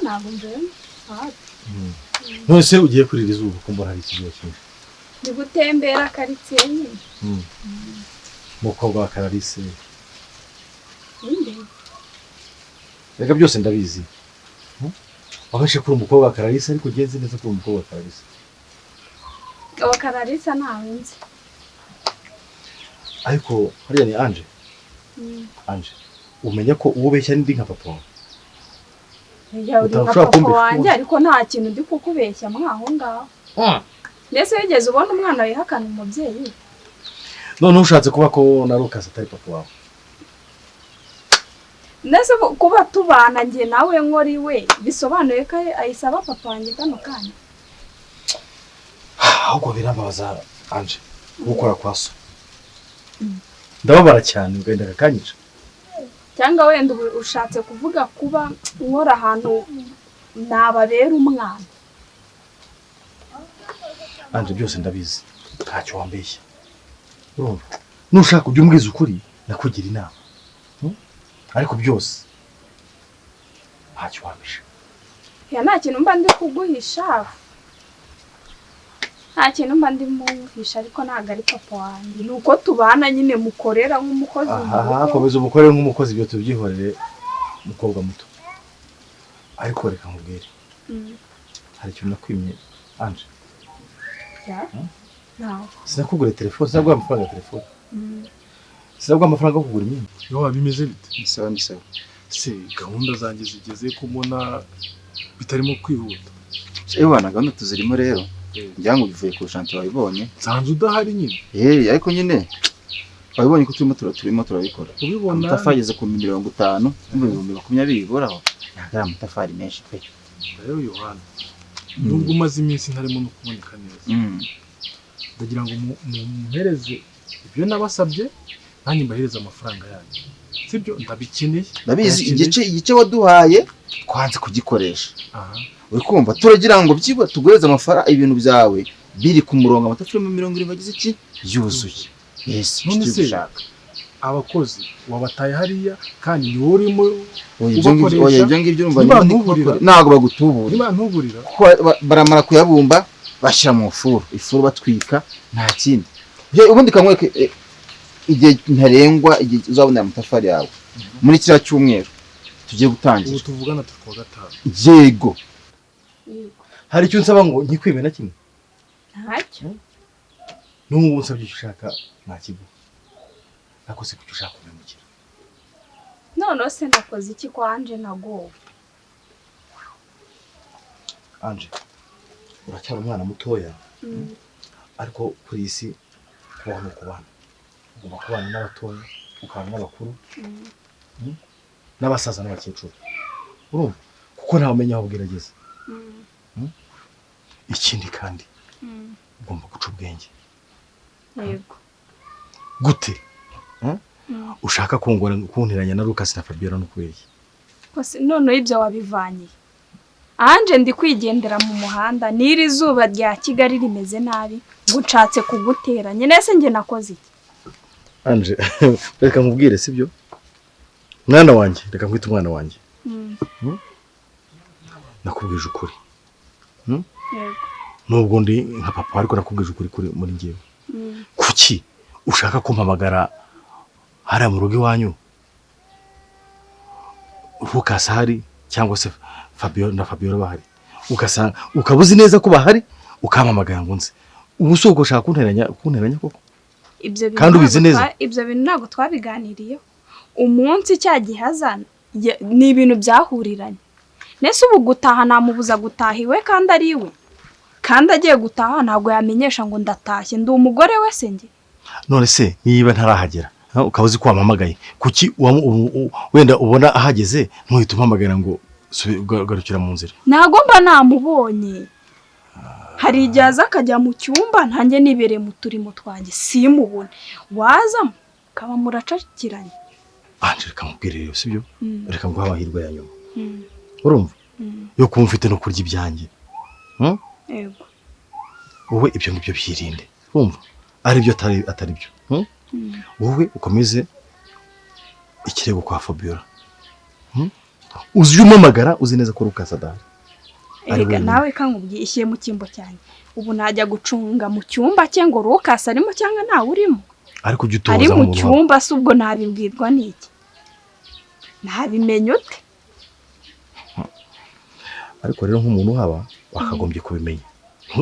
Ntabwo mvuye hafi. None se ugiye kurira izuba ko mbona hari ikizuba cyinshi? Ndi gutembera karitsiye nyine. Umukobwa wa Karalise. Inde? Reka, byose ndabizi. Wabashe kuri umukobwa wa Karalise, ariko ugenze neza kuri umukobwa wa Karalise. Uwo Kararisa ntawe nzi. Ariko hariya ni Anje. Anje, umenya ko uwo ubeshya ndi nka papa wawe. Ya, uri nka Utashobora papa kumbesha wanjye ukundi. Ariko nta kintu ndi kukubeshya mwaho ngaho. Mbese wigeze ubona umwana wihakana umubyeyi we? Noneho ushatse kuba ko na Lucas atari papa wawe? Mbese kuba tubana njye nawe nkora iwe, bisobanuye ko ayisaba papa wanjye kano kanya? Ahubwo birambabaza, Anje, gukora kwa so. Ndababara cyane, ugenda kakanyica. Cyangwa wenda ubu ushatse kuvuga kuba nkora ahantu nababera umwana? Anje, byose ndabizi, ntacyo wambeshya. Urumva, nushaka ujya umbwiza ukuri, nakugira inama. Ariko byose ntacyo wambesha. Ya, nta kintu mba ndi kuguhisha, nta kintu mba ndimo nguhisha, ariko ntabwo ari papa wanjye, ni uko tubana nyine, mukorera nk'umukozi mu Aha, rugo. komeza umukore nk'umukozi, ibyo tubyihorere, mukobwa muto. Ariko reka nkubwire. Hari ikintu nakwimye, Anje? Ya, ntawe. Sinakuguriye telefone, sinaguha amafaranga ya telefone, sinaguha amafaranga yo kugura imyenda. Yoba bimeze bite? Ni sawa, ni sawa. Se gahunda zanjye zigeze ko mbona bitarimo kwihuta? Ewana, gahunda tuzirimo rero. Ngira ngo bivuye ku chantier, wabibonye. Nsanze udahari nyine. Eh, ariko nyine wabibonye ko turimo turabikora. Ubibona. Amatafari ageze ku 50, 20,000 biburaho. Ntabwo ari amatafari menshi pe. Rero Yohana, nubwo umaze iminsi ntarimo no kuboneka neza, ndagira ngo mumpereze ibyo nabasabye, nanjye mbahereze amafaranga yanyu, sibyo? Ndabikeneye. Ndabizi. Ndayakeneye. Igice waduhaye twanze kugikoresha. Aha. Uri kumva, turagira ngo byibura tuguhereze amafaranga, ibintu byawe biri ku murongo, amatafari 70 agize iki, yuzuye. Yes. None Icyo se, gushaka. abakozi wabataye hariya kandi ni wowe urimo Oya, ibyo ngibyo, ubakoresha. oya, ibyo ngibyo urumva Niba niba ndi ntuburira. Ntabwo bagutuburira. Niba ntuburira. Kuko baramara kuyabumba, bashyira mu ifuru, ifuru batwika, nta kindi. Ubundi kamwereke igihe ntarengwa, igihe uzabonera amatafari yawe muri kiriya cyumweru tugiye gutangira. Ubu tuvugana turi kuwa gatanu. Yego. Yego. Hari icyo nsaba ngo nkikwime na kimwe? Ntacyo. N'ubu ngubu nsabye icyo ushaka ntakiguha, ariko se kuki ushaka kumpemukira? Noneho se nakoze iki kwa Anje nagowe? Anje, uracyari umwana mutoya, ariko kuri iyi si kubaho ni ukubana. Ugomba kubana n'abatoya, ukabana n'abakuru, n'abasaza n'abakecuru, urumva, kuko ntawe umenya aho bwira ageze. Ikindi kandi, ugomba guca ubwenge. Yego. Gute? Ushaka kungora, kunteranya na Lucas na Fabiola, no kubera iki? Kose noneho ibyo wabivanye? Anje, ndi kwigendera mu muhanda n'iri zuba rya Kigali rimeze nabi, ngo nshatse kuguteranya. Nese njye nakoze iki? Anje, reka nkubwire, sibyo mwana wanjye? Reka nkwite umwana wanjye. Nakubwije ukuri. Yego. Nubwo ndi nka papa, ariko nakubwije ukuri kuri muri njyewe. Kuki ushaka kumpamagara hariya mu rugo iwanyu, Lucas ahari cyangwa se Fabio na Fabiola bahari, ugasanga ukaba uzi neza ko bahari, ukampamagara ngo nze? Ubu si uko ushaka kunteranya koko? Ibyo bintu Kandi ubizi ntabwo neza. Ibyo bintu ntabwo twabiganiriyeho umunsi cya gihe azana ni ibintu byahuriranye. Nese ubu gutaha namubuza gutaha iwe kandi ari iwe? Kandi agiye gutaha ntabwo yamenyesha ngo ndatashye? Ndi umugore we se njye? None se niba ntarahagera, ukaba uzi ko wampamagaye, kuki wenda ubona ahageze ntuhite umpamagara ngo garukira mu nzira? Ntabwo mba namubonye. Hari igihe aza akajya mu cyumba, ntanjye nibereye mu turimo twanjye, simubone. Waza mukaba muracakiranye. Anje, reka nkubwire rero, sibyo? Reka nguhe amahirwe ya nyuma. Urumva, yo kuba mfite no kurya ibyanjye. Yego. Wowe ibyo ngibyo byirinde, urumva, ari byo atari byo, Wowe ukomeze ikirego kwa Fabiola. Uzi umpamagara uzi neza ko Lucas adahari. Ari Erega wenyine. nawe kankubwiye, ishyire mu cyimbo cyanjye. Ubu najya gucunga mu cyumba cye ngo Lucas arimo cyangwa ntawe urimo? Ariko ujya utoza Ari mu nk'umuntu uhaba. cyumba se ubwo nabibwirwa n'iki? Ntabimenya ute? Ariko rero nk'umuntu uhaba wakagombye kubimenya.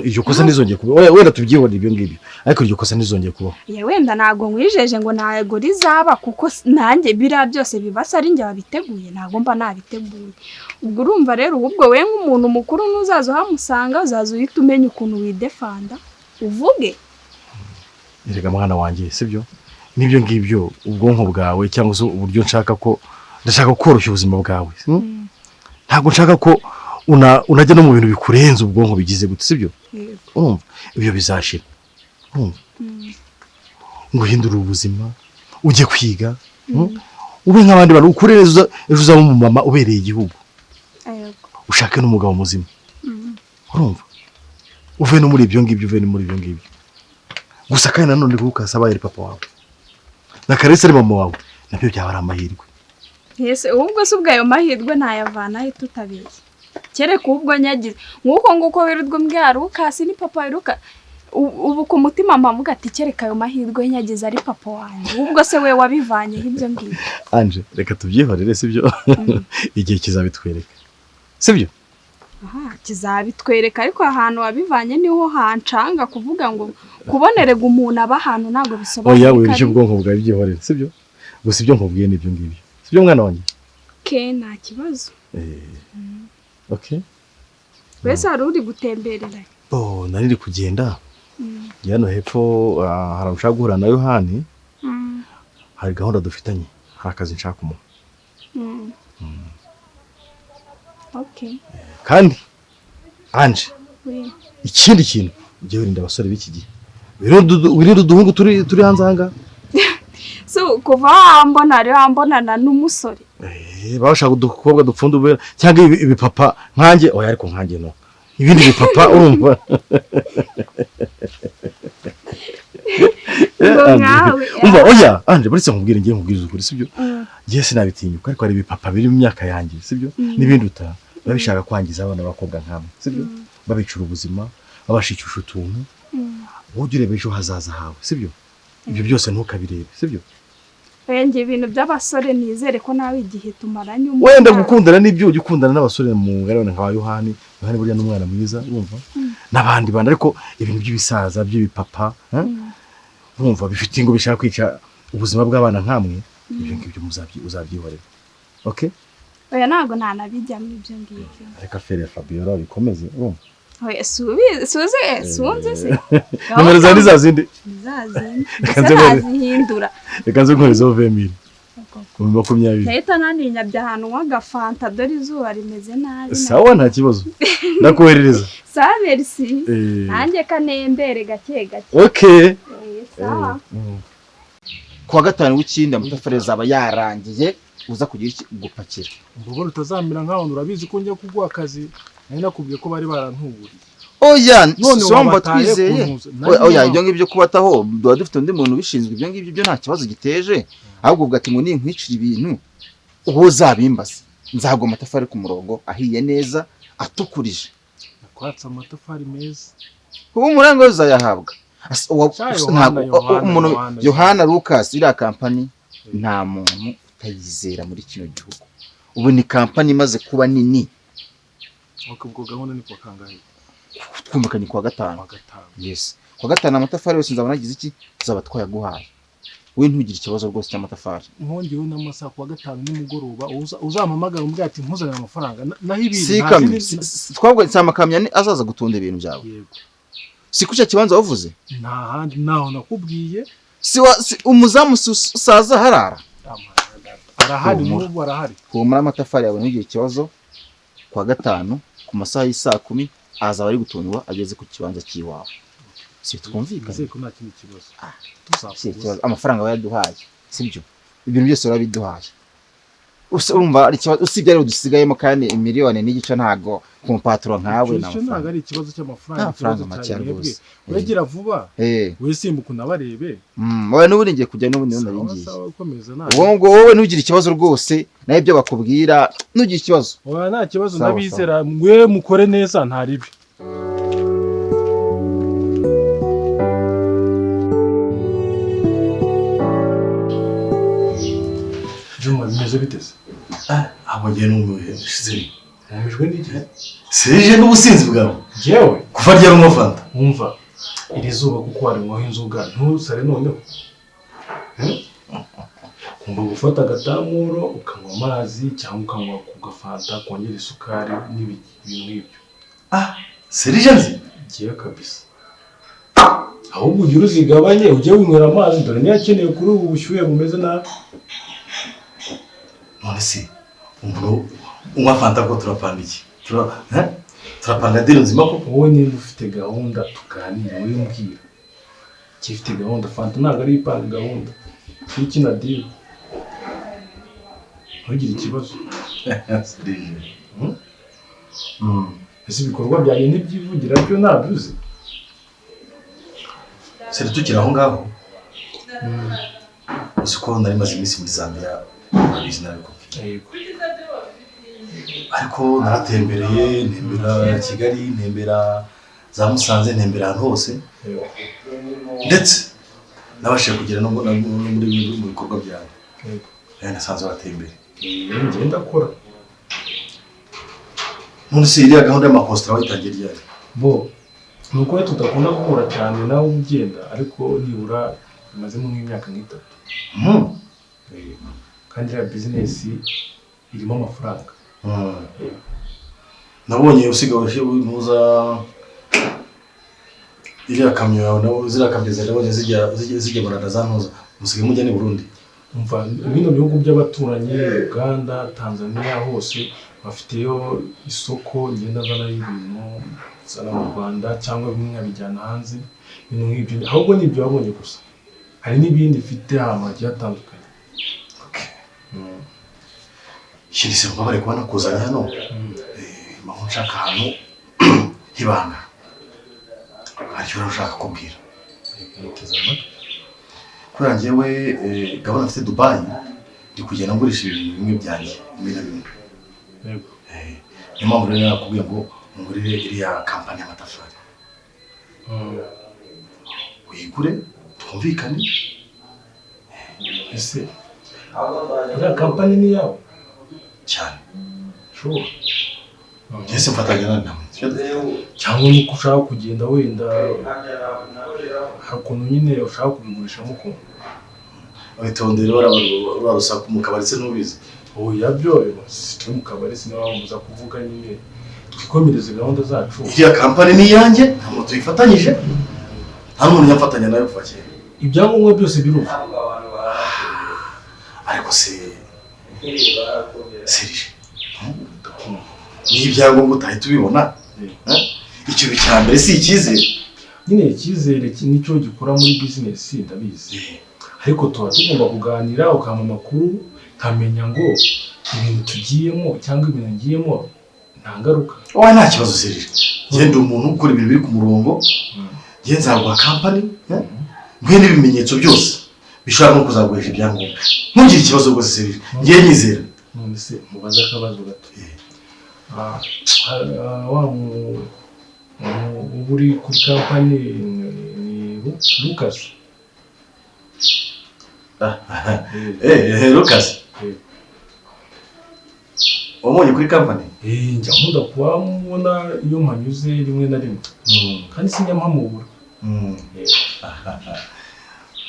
Iryo kosa ntizongeye kubaho. Oya, wenda tubyihorere ibyo ngibyo, ariko iryo kosa ntizongeye kubaho. Ya, wenda ntabwo nkwijeje ngo ntabwo rizaba, kuko nanjye biriya byose bibasa ari njye wabiteguye, ntabwo mba nabiteguye. Ubwo urumva rero, ubwo we nk'umuntu mukuru nuzaza uhamusanga, uzaza uhita umenya ukuntu widefanda uvuge. Erega mwana wanjye, sibyo n'ibyo ngibyo, ubwonko bwawe cyangwa se uburyo nshaka ko ndashaka koroshya ubuzima bwawe, Ntabwo nshaka ko unajya no mu bintu bikurenze ubwonko bigize gute, sibyo? Yego. Urumva ibyo bizashira, urumva ngo uhindure ubuzima, ujye kwiga, Ube nk'abandi bantu, ukure neza, ejo uzaba umumama ubereye igihugu. Yego. Ushake n'umugabo muzima, urumva, uve no muri ibyo ngibyo, uve no muri ibyo ngibyo gusa. Kandi nanone Lucas abaye ari papa wawe na Kalisa ari mama wawe, nabyo byaba ari amahirwe. Ese ubwo se ubwo ayo mahirwe ntayavana he tutabeshye? Kereka ubwo nyagize nk'uko nguko wirirwa umbwira Lucas ni papa wa Lucas, ubu ku mutima mpavuga ati kereka ayo mahirwe nyagize ari papa wanjye. Ubwo se we wabivanyeho ibyo ngibyo? Anje, reka tubyihorere, sibyo? Igihe kizabitwereka, sibyo? Aha kizabitwereka, ariko ahantu wabivanye niho hancanga kuvuga ngo kubonerega umuntu aba ahantu ntabwo bisobanuye Oya, ko wirushye ari ubwonko bwawe, byihorere, sibyo? Gusa ibyo nkubwiye ni ibyo ngibyo, sibyo mwana wanjye? Ke, nta kibazo. Okay. Wese hari uri gutemberera? Oh, nari ndi kugenda njya hano hepfo, hari ahantu nshaka guhura na Yohani. Hari gahunda dufitanye, hari akazi nshaka kumuha. Okay. Kandi Anje, Oui. ikindi kintu, ujye wirinda abasore b'iki gihe, wirinde uduhungu turi hanze aha ngaha. So kuva wambona rero wambonana n'umusore? Baba bashaka udukobwa dupfunda ubera cyangwa ibipapa nkanjye. Oya, ariko nkanjye no ibindi bipapa, urumva. Ngo Anje, nkawe? Umva, oya Anje, buretse nkubwire, ngiye nkubwiriza ukuri, sibyo? Ngiye sinabitinyuka, ariko hari ibipapa biri mu myaka yanjye, sibyo, n'ibindi biba bishaka kwangiza abana b'abakobwa nkamwe, sibyo, babicura ubuzima, babashikisha utuntu. Wowe ujye ureba ejo hazaza hawe, sibyo? Ibyo byose ntukabirebe, sibyo? Wenge ibintu by'abasore, nizere ko nawe igihe tumaranye umwana. Wenda gukundana n'ibyo, ujya ukundana n'abasore mu ngari nka ba Yohani. Yohani burya n'umwana mwiza, urumva, n'abandi bantu, ariko ibintu by'ibisaza by'ibipapa, eh? Urumva bifite ingo bishaka kwica ubuzima bw'abana nkamwe, ibyo ngibyo uzabyihorera, okay? Oya, ntabwo ntanabijyamo ibyo ngibyo. Reka fere ya Fabiola bikomeze, urumva. Oya, subi suze sunze se. Nimero zawe ni za zindi? Ni za zindi. Reka Ese nze nkore. nazihindura? Reka nze nkorezeho 20,000, 20,000. Ndahita naninyabye ahantu nk'agafanta, dore izuba rimeze nabi. Sawa, nta kibazo, ndakoherereza. Sawa, merci. Nanjye kanembere gake gake. Okay. Sawa. Kuwa gatanu w'ikindi amatafari azaba yarangiye, uza kugira iki gupakira. Mbona utazamera nkaho, urabizi ko njya kuguha akazi nari nakubwiye ko bari barantuburiye. Oya. None Somba wabataye twizeye. kuntuza. Oya, oya, ibyo ngibyo kubataho duba dufite undi muntu ubishinzwe, ibyo ngibyo byo nta kibazo giteje. Ahubwo uvuga ati ngo ninkwicira ibintu uwo uzabimbaza, nzaguha amatafari ku murongo, ahiye neza, atukurije. Nakwatse amatafari meza. Ubu umuranga uzayahabwa. Sha, Yohana, Yohana, umuntu Yohana. Yohana Lucas, iriya kampani nta muntu utayizera muri kino gihugu. Ubu ni kampani imaze kuba nini. Ok, ubwo gahunda ni kuwa kangahe? Twumvikanye kuwa gatanu. Kuwa gatanu. Yes, kuwa gatanu amatafari yose nzaba nagize iki, tuzaba twayaguhaye. We ntugire ikibazo rwose cy'amatafari. Nkongewe n'amasaha, kuwa gatanu nimugoroba uzampamagara umbwira ati nkuzanire amafaranga. Naho ibindi Si nta ikamyo twabwo, si amakamyo azaza gutunda ibintu byawe? Yego. Si ku cyo kibanza wavuze? Nta handi, ntaho nakubwiye. Si si umuzamu saza harara? Arahari. Humura. N'ubu arahari. Humura, amatafari yawe ntugire ikibazo. Kuwa gatanu ku masaha y'isaa 10 azaba ari gutundwa ageze ku kibanza cy'iwawe. Si twumvikanye? Nizeye ko nta kindi kibazo. Si ikibazo, amafaranga bayaduhaye, sibyo? Ibintu byose urabiduhaye. Urumva ari ikibazo, usibye ari dusigayemo kandi 1.5 miliyoni ntago ku mupaturo nkawe. Icyo ntabwo ari ikibazo cy'amafaranga. Nta Ikibazo mafaranga cyari make mwebwe. rwose. Wegera vuba, Eh. wisimbuka unabarebe. Wowe n'ubundi ngiye kujya, n'ubundi nari Sawa. ngiye. Sawa, komeza nta Ubwo ngo wowe ntugire ikibazo rwose, nawe ibyo bakubwira ntugire ikibazo. Oya, nta kibazo. Sawa. Ndabizera, mwe mukore neza, nta ribi. Juma, bimeze biteze? Abo ngiye n'umuhe shizeri. Ntumijwe n'igihe. Serije, n'ubusinzi bwawe. Njyewe? Kuva ryari unywa fanta? Wumva iri zuba kuko warinywaho inzoga ntusare noneho. Kumva gufata agatamuro ukanywa amazi cyangwa ukanywa ku gafanta kongera isukari n'ibiki, ibintu nk'ibyo. Ah, serije nzi. Ngiye kabisa, ahubwo ujye uruzigabanye, ujye winywera amazi, dore niyo akeneye kuri ubu bushyuhe bumeze nabi. None se umuntu unywa fanta ko turapanga iki? Eh? Turapanga deal nzima koko? Wowe niba ufite gahunda tuganire, wowe mbwira ifite gahunda. Fanta ntabwo ari ipanga gahunda, iyo ikina deal, ntugire ikibazo. Serije. Ese ibikorwa byanjye ntibyivugira byo, ntabyo uzi? Seri, tukiri aho ngaho, uzi ko nari maze iminsi muri Zambia, urabizi, narabikubwiye. Yego. Ariko naratembereye, ntembera Kigali, ntembera za Musanze, ntembera ahantu hose. Yego. Ndetse nabashije kugera no muri bimwe mu bikorwa byawe. Yego. Nayo nasanze warateye imbere. Ngenda akora. None se iriya gahunda y'amakositara wayitangiye ryari? Bo ni uko tudakunda guhura cyane nawe ugenda, ariko nibura bimazemo nk'imyaka nk'itatu. Kandi iriya bizinesi irimo amafaranga. Nabonye usigaye ntuza iriya kamyo yawe, nawe ziriya kamyo zawe nabonye zijya za ntuza, musigaye mujya n'i Burundi. Umva, bino bihugu by'abaturanyi, Uganda, Tanzania, hose bafiteyo isoko. Ngenda nzanayo ibintu, nzana mu Rwanda cyangwa bimwe nkabijyana hanze, ibintu nk'ibyo. Ahubwo ni ibyo wabonye gusa, hari n'ibindi mfite ahantu hagiye hatandukanye. Ikindi se, mbabare kuba nakuzanye hano, mpamvu nshaka ahantu h'ibanga, hari icyo ushaka kubwira. Niteze amatwi. Kubera njyewe gahunda mfite Dubai, ndi kugenda ngurisha ibintu bimwe byanjye bimwe na bimwe. Yego. Niyo mpamvu rero nakubwiye ngo ngurire iriya kampani y'amatafari, uyigure twumvikane. Ese iriya kampani ni iyawe? Cyane. Sure? Njye se mfatanya na namwe? Cyangwa nuko ushaka kugenda, wenda hari ukuntu nyine ushaka kubigurishamo ukuntu. Witondere rwa rusaku mu kabari se, ntubizi? Oya, byo turi mu kabari sinabambuza kuvuga nyine, twikomereze gahunda zacu. Iriya kampani ni iyanjye, nta muntu tuyifatanyije, nta n'umuntu nyamfatanya nayo kuva kera. Ibyangombwa byose biruzuye. Ariko se Serije, niyo ibyangombwa utahita ubibona, eh? Ikintu cya mbere si icyizere? Nyine icyizere nicyo gikora muri bizinesi, ndabizi, ariko tuba tugomba kuganira, ukampa amakuru nkamenya ngo ibintu tugiyemo cyangwa ibintu ngiyemo nta ngaruka. Wowe nta kibazo Serije, njye ndi umuntu ukora ibintu biri ku murongo. Njye nzaguha kampani, eh? Nguhe n'ibimenyetso byose bishobora no kuzaguhesha ibyangombwa. Ntugire ikibazo rwose Serije, njye nyizera. None se mubaze akabazo gato. Wa uba uri kuri kampani ni Lucas? Lucas? Eh. Wamubonye kuri kampani? Njya nkunda kuhamubona iyo mpanyuze rimwe na rimwe, kandi sinjya mpamubura.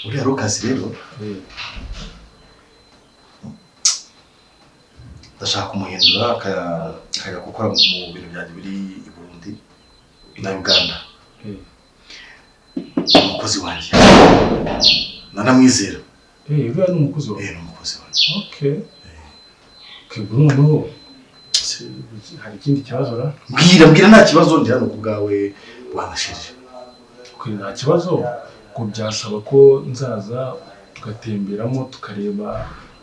Uriya Lucas rero, ndashaka kumuhindura akajya gukora mu bintu byanjye biri i Burundi na Uganda. Ni umukozi wanjye, nanamwizera. Uriya ni umukozi wawe? Eh, ni umukozi wanjye. Okay, ubwo noneho hari ikindi kibazo ra? Mbwira, mbwira, nta kibazo, ndi hano ku bwawe wanashirije. Okay, nta kibazo, ngo byasaba ko nzaza tugatemberamo, tukareba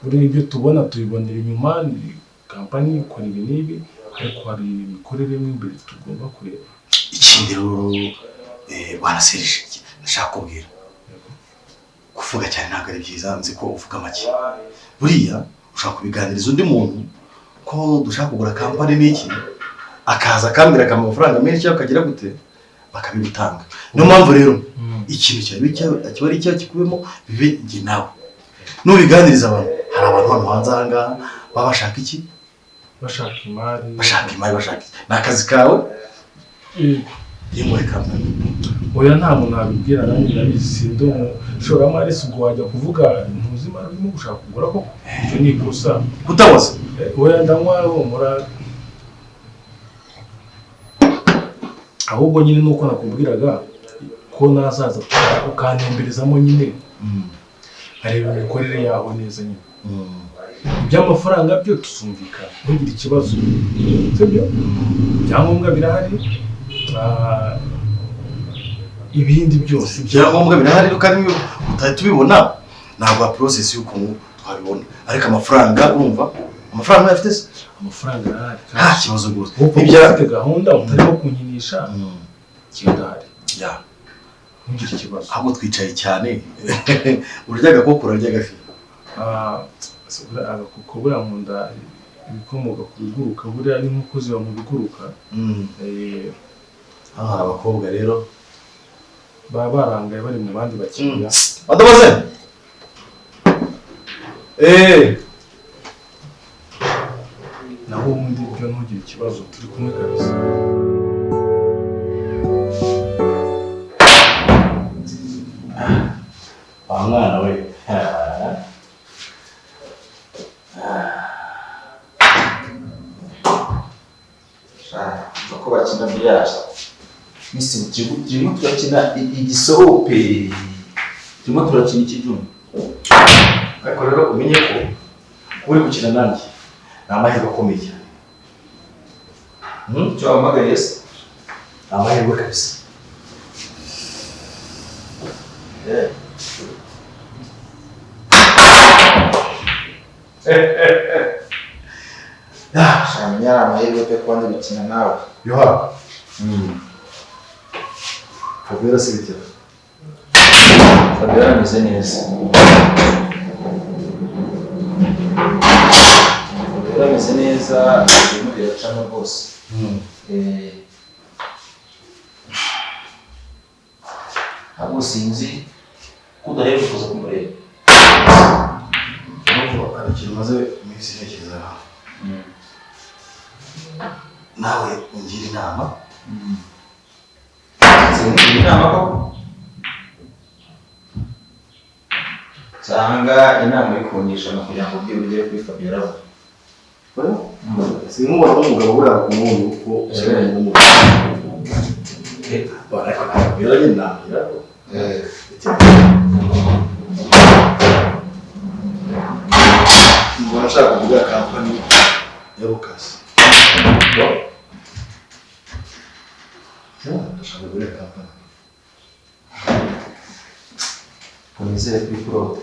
Buriya ibyo tubona tubibonera inyuma, ni kampani ikora ibi n'ibi, ariko hari imikorere mo imbere tugomba kureba. Ikindi rero, bwana Serge, ndashaka kubwira, kuvuga cyane ntabwo ari byiza, nzi ko uvuga make. Buriya ushaka kubiganiriza undi muntu ko dushaka kugura kampani n'iki, akaza akambwira akampa amafaranga menshi cyangwa akagira gute, bakabigutanga. Niyo mpamvu rero ikintu cyawe kiba ari icyaha kikubemo, bibe njye nawe. Nubiganiriza abantu, hari abantu hano hanze aha ngaha baba bashaka iki? Bashaka imari. Bashaka imari, bashaka iki? Ni akazi kawe. Yego. Yimure kampani. Oya, nta muntu nabibwira, nanjye ndabizi, sindi umushoramari. Si ubwo wajya kuvuga ntuzi imari urimo gushaka kugura koko? Icyo ni ikosa. Kutabaza. Oya, ndanywa humura. Ahubwo nyine nuko nakubwiraga ko nazaza ukantemberezamo nyine, nkareba imikorere yaho neza nyine. Iby'amafaranga byo tuzumvikana, ntugire ikibazo, sibyo? Ibyangombwa birahari, ibindi byose. Ibyangombwa birahari kandi niyo utahita ubibona, ntabwo process y'ukuntu twabibona, ariko amafaranga, urumva amafaranga uyafite se? Amafaranga arahari. Nta kibazo rwose. Wowe Ibya ufite gahunda utarimo kunkinisha, genda ahari. Ya. Ntugire ikibazo. Ahubwo twicaye cyane, urya agakoko, urarya agafi. Ah, se buriya agakoko, buriya nkunda ibikomoka ku biguruka, buriya n'inkoko ziba mu biguruka. Hano hari abakobwa rero. Baba barangaye bari mu bandi bakiriya. Mademoiselle, eh. Naho ubundi byo ntugire ikibazo, turi kumwe kabisa. Wa mwana we. Ko bakina billard nisi, turimo turakina igisope, turimo turakina ikijumba. Ariko rero umenye ko kuba uri gukina nanjye ni amahirwe akomeye cyane. Icyo wahamagariye se? Ni amahirwe kabisa. Shamenya ari amahirwe pe kuba ndi gukina nawe. Yohana. Fabiola se bitera? Fabiola ameze neza. Fabiola ameze neza, ibintu biracamo rwose. Ntabwo sinzi ko udaheruka kuza kumureba. Nuko hari ikintu maze iminsi ntekereza, nawe ungira inama. Sinzi inama koko, cyangwa inama uri kungisha ni ukugira ngo ubwire ugere kuri Fabiola vuba. Sinkubona nk'umugabo buriya ku muntu kuko usigaye nk'umugabo. Ariko Fabiola nyine nambwira ko mbona ashaka kuvuga kampani ya Lucas. Ndashaka kugura kampani. Nizere kuri kurota.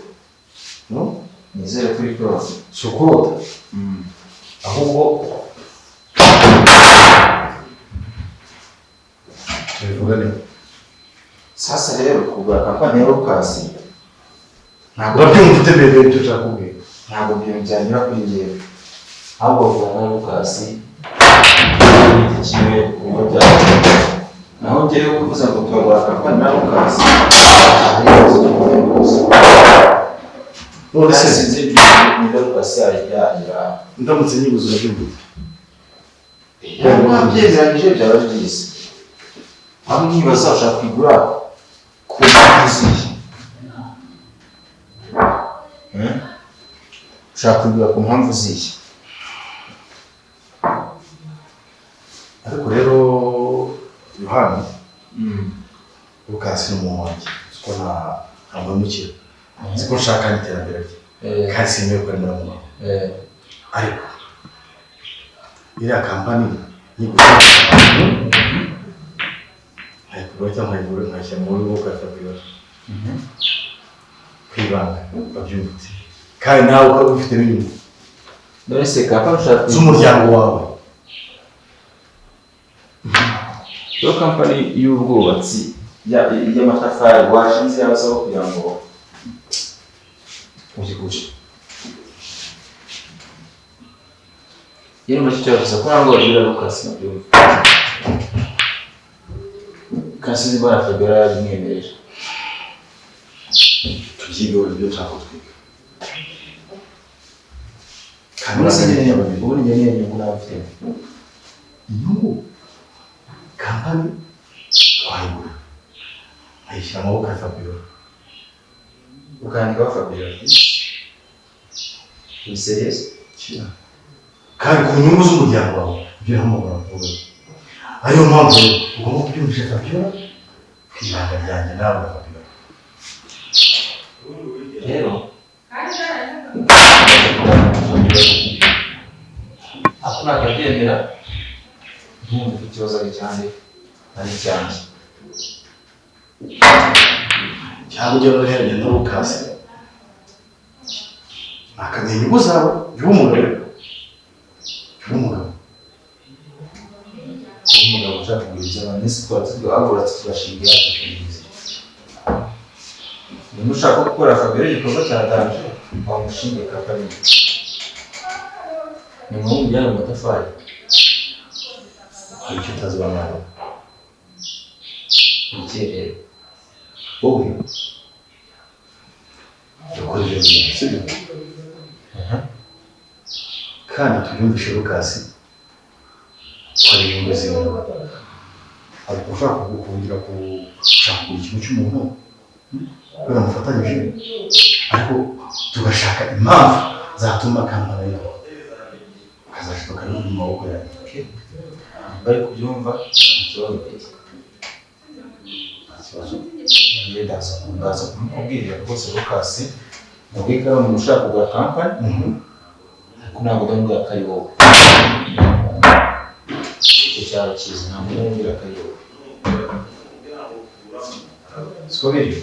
No? Nizere kuri kurota. Si ukurota, ahubwo tubivuga neza. Sasa rero kugura kampani ya Lucas ntabwo Urabyumva ute bebe ibyo nshaka kubwira? Ntabwo ibyo byanyura kuri njyewe, ahubwo bavugana na Lucas igiti kimwe ku bigo byabo. Naho njyewe kuvuze ngo turagura kampani na Lucas, hari ibibazo gikomeye rwose. None se Sinzi niba Lucas yagira ndamutse nyibuze, urabyumva ute? Mwabyemeranyije byaba byiza. Aho nibaza, ushaka kuyigura ku mpamvu zihe? Ushaka kuyigura ku mpamvu zihe? Ariko rero Yohani, Lucas ni umuntu wanjye, siko nta ntamuhemukira, siko nshaka n'iterambere rye, kandi sinemeye ko ari muramu wawe. Ariko iriya kampani nyiguze, nkayikugura cyangwa nkayigura nkayishyira mu buryo bwo kwa Fabiola kwibanga, babyumva ute? Kandi nawe ukaba ubifitemo inyungu None se kampani ushaka z'umuryango wawe. Iyo kampani y'ubwubatsi y'amatafari washinze yabasaba kugira ngo ujye yari mu cyo gusa ko ntabwo bagira Lucas nabyumva kasi zibara Fabiola yabimwemerera. Tubyigeho ibyo nshaka twiga. Ubundi se nyine ubundi njye niyo nyungu nawe mfite. Inyungu kampani twayigura ayishyira amaboko ya Fabiola. Ukandikaho Fabiola. Uri serious? Kandi ku nyungu z'umuryango wawe ibyo ntamubona mvuga. Ariyo mpamvu rero ugomba kubyumvisha Fabiola ku ibanga ryanjye nawe na Fabiola. Rero ako nakabyemera ntumve ko ikibazo ari icyanjye ari icyanjye. Cyangwa ujya uheranye na Lucas akamenya inyungu zawe. Jya uba umugabo, jya uba umugabo. Kuba umugabo ushaka kugura iby'abantu n'isi tukaba tugahagura tugashinga iyacu tukayigize. Niba ushaka gukora Fabiola igikorwa cya danje wamushinge kampani ni ngombwa ujyane mu matafari. Hari icyo utazi wa mwana we. Iki rero Wowe dukora ibyo bintu sibyo, kandi tubyumvishe Lucas ko ari inyungu ziwe. Ariko ushaka kongera gushaka kugura ikintu cy'umuntu kubera mufatanyije, ariko tugashaka impamvu zatuma kampani yawe kazashoka ari mu maboko yanjye. Bari kubyumva nta kibazo mfite. Nta kibazo. Njye ndaza kumukubwirira rwose Lucas mubwiye ko ari umuntu ushaka kugura kampani ariko ntabwo ndamubwira ko ari wowe. Icyo cyaba cyiza ntabwo ndamubwira ko ari wowe. Siko biri?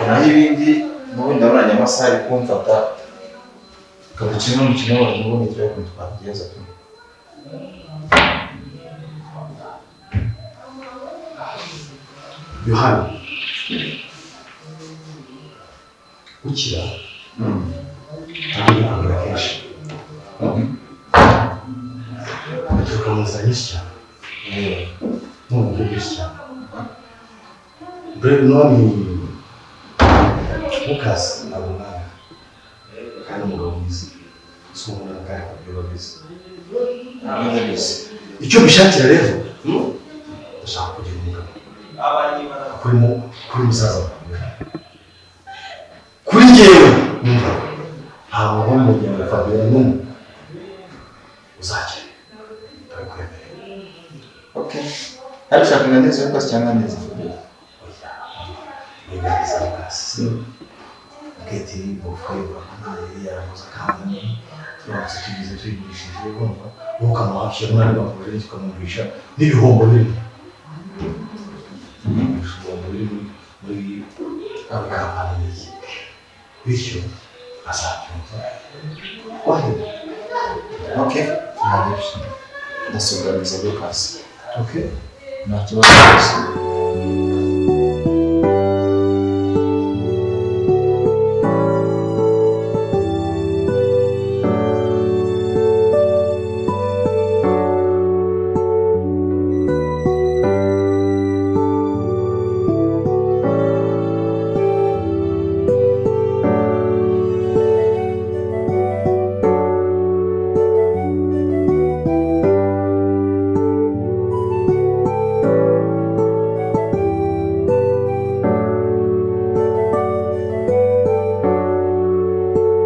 Naho ibindi n'ubundi ndabona amasaha ari kumfata kabukino n'umukino wawe n'ubundi turebe ukuntu twabigenza tu. Yohana gukira ntabwo kenshi bituruka mu nzira nyinshi cyane no mu buryo bwinshi cyane. Mbere none Lucas ntabwo umwana kandi umugabo mwiza si umuntu kandi akabwira abizi. Icyo mbishakira rero ndashaka kugira umugabo kuri musaza wawe. Kuri njyewe numva nta muntu wo mu muryango wa Fabiola n'umwe uzakira ndabikwemerera. Okay. Ariko ushaka kunganiriza Lucas cyangwa neza Fabiola? Oya, ntiganiriza Lucas bwete bufwe urabona yari yarakoze kampani turamutse tugize tuyigurishije urumva wowe ukamuhakira umwana bakora tukamwumvisha n'ibihombo birimo ibihombo biri muri kampani ye bityo azabyumva waheba. Okay. Ntabwo ndasuganiza Lucas. Okay. Nta kibazo rwose.